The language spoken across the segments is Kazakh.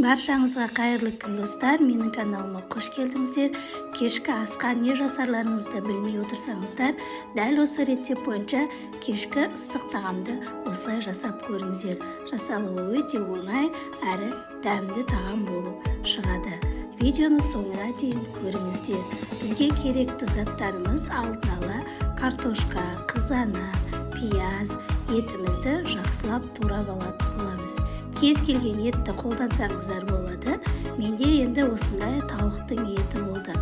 Баршаңызға қайырлы күн, достар! Менің каналыма қош келдіңіздер! Кешкі асқа не жасарларыңызды білмей отырсаңыздар, дәл осы рецепт бойынша кешкі ыстық тағамды осылай жасап көріңіздер. Жасалуы өте оңай әрі дәмді тағам болып шығады. Видеоны соңына дейін көріңіздер. Бізге керекті заттарымыз: алдын ала картошка, қызанақ, пияз, етімізді жақсылап турап алатын боламыз. Кез келген етті қолдансаңыздар болады. Менде енді осындай тауықтың еті болды.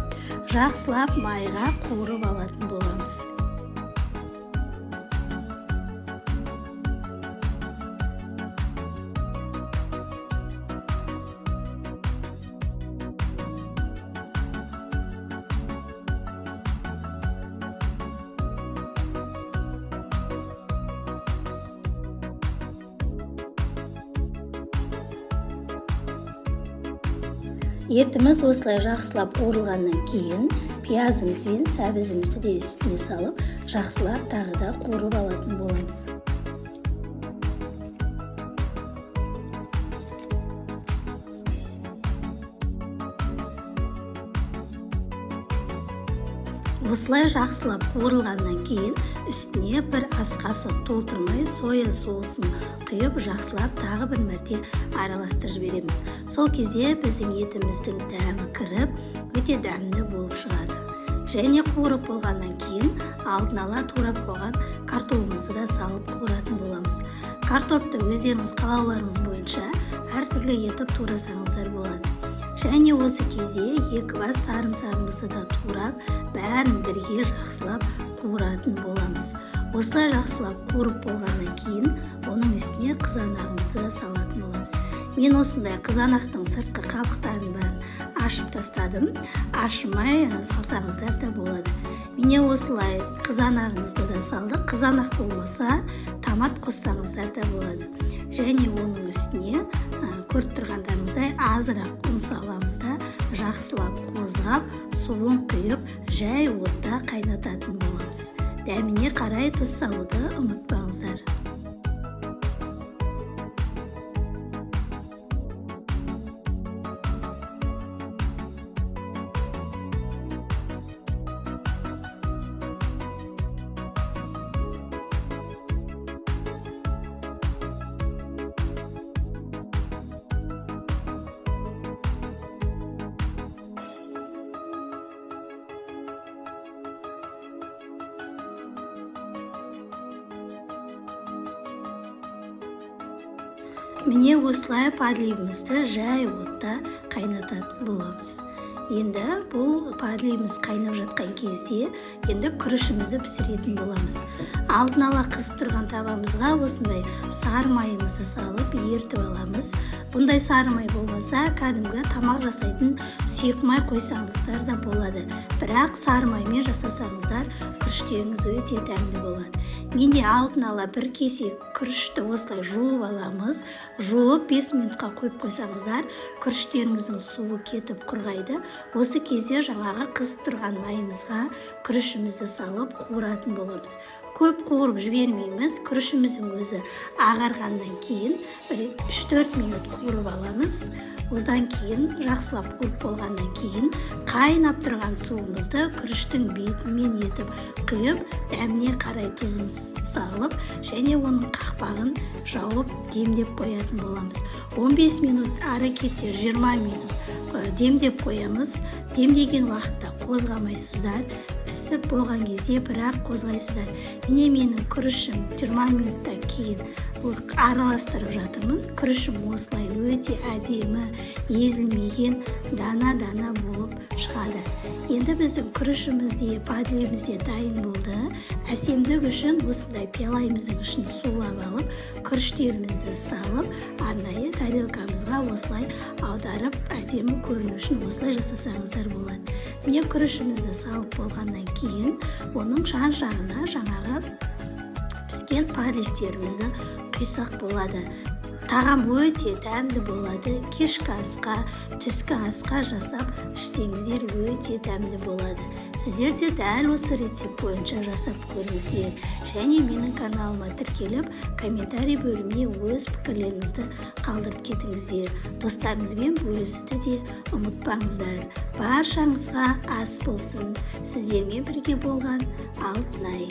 Жақсылап майға қуырып алатын боламыз. Етіміз осылай жақсылап қуырылғаннан кейін пиязымыз бен сәбізімізді де үстіне салып, жақсылап тағы да қуырып алатын боламыз. Осылай жақсылап қуырылғаннан кейін үстіне бір ас қасық толтырмай соя соусын құйып, жақсылап тағы бір мәрте араластырып жібереміз. Сол кезде біздің етіміздің дәмі кіріп, өте дәмді болып шығады. Және қуырып болғаннан кейін алдын ала турап қойған картобымызды да салып қуыратын боламыз. Картопты өздеріңіз қалауларыңыз бойынша әртүрлі етіп турасаңыздар болады. Және осы кезде екі бас сарымсағымызды да турап, бәрін бірге жақсылап қуыратын боламыз. Осылай жақсылап қуырып болғаннан кейін оның үстіне қызанағымызды да салатын боламыз. Мен осындай қызанақтың сыртқы қабықтарын бәрін ашып тастадым. Ашымай салсаңыздар да болады. Міне, осылай қызанағымызды да салдық. Қызанақ болмаса, томат қоссаңыздар да болады. Және оның үстіне, көріп тұрғандарыңыздай, азырақ ұн саламыз да, жақсылап қозғап, суын құйып, жай отта қайнататын боламыз. Дәміне қарай тұз салуды ұмытпаңыздар. Міне, осылай подливімізді жай отта қайнататын боламыз. Енді бұл подливіміз қайнап жатқан кезде енді күрішімізді пісіретін боламыз. Алдын ала қызып тұрған табамызға осындай сары майымызды салып, ерітіп аламыз. Бұндай сары май болмаса, кәдімгі тамақ жасайтын сұйық май қойсаңыздар да болады. Бірақ сары маймен жасасаңыздар, күріштеріңіз өте дәмді болады. Менде алдын ала бір кесе күрішті осылай жуып аламыз. Жуып, 5 минутқа қойып қойсаңыздар, күріштеріңіздің суы кетіп, құрғайды. Осы кезде жаңағы қызып тұрған майымызға күрішімізді салып қуыратын боламыз. Көп қуырып жібермейміз. Күрішіміздің өзі ағарғаннан кейін бір 3-4 минут қуырып аламыз. Одан кейін, жақсылап қуырып болғаннан кейін, қайнап тұрған суымызды күріштің бетімен етіп құйып, дәміне қарай тұзын салып және оның қақпағын жауып, демдеп қоятын боламыз. 15 минут, ары кетсе 20 минут демдеп қоямыз. Демдеген уақытта қозғамайсыздар, пісіп болған кезде бірақ қозғайсыздар. Міне, менің күрішім 20 минуттан кейін араластырып жатырмын. Күрішім осылай өте әдемі, езілмеген, дана дана болып шығады. Енді біздің күрішіміз де, подливіміз де дайын болды. Әсемдік үшін осындай пиалайымыздың ішін сулап алып, күріштерімізді салып, арнайы тарелкамызға осылай аударып, әдемі көріну үшін осылай жасасаңыздар болады. Міне, күрішімізді салып болғаннан кейін оның жан жағына жаңағы піскен подливтерімізді құйсақ болады. Тағам өте дәмді болады. Кешкі асқа, түскі асқа жасап ішсеңіздер, өте дәмді болады. Сіздер де дәл осы рецепт бойынша жасап көріңіздер және менің каналыма тіркеліп, комментарий бөліміне өз пікірлеріңізді қалдырып кетіңіздер. Достарыңызбен бөлісуді де ұмытпаңыздар. Баршаңызға ас болсын! Сіздермен бірге болған Алтынай.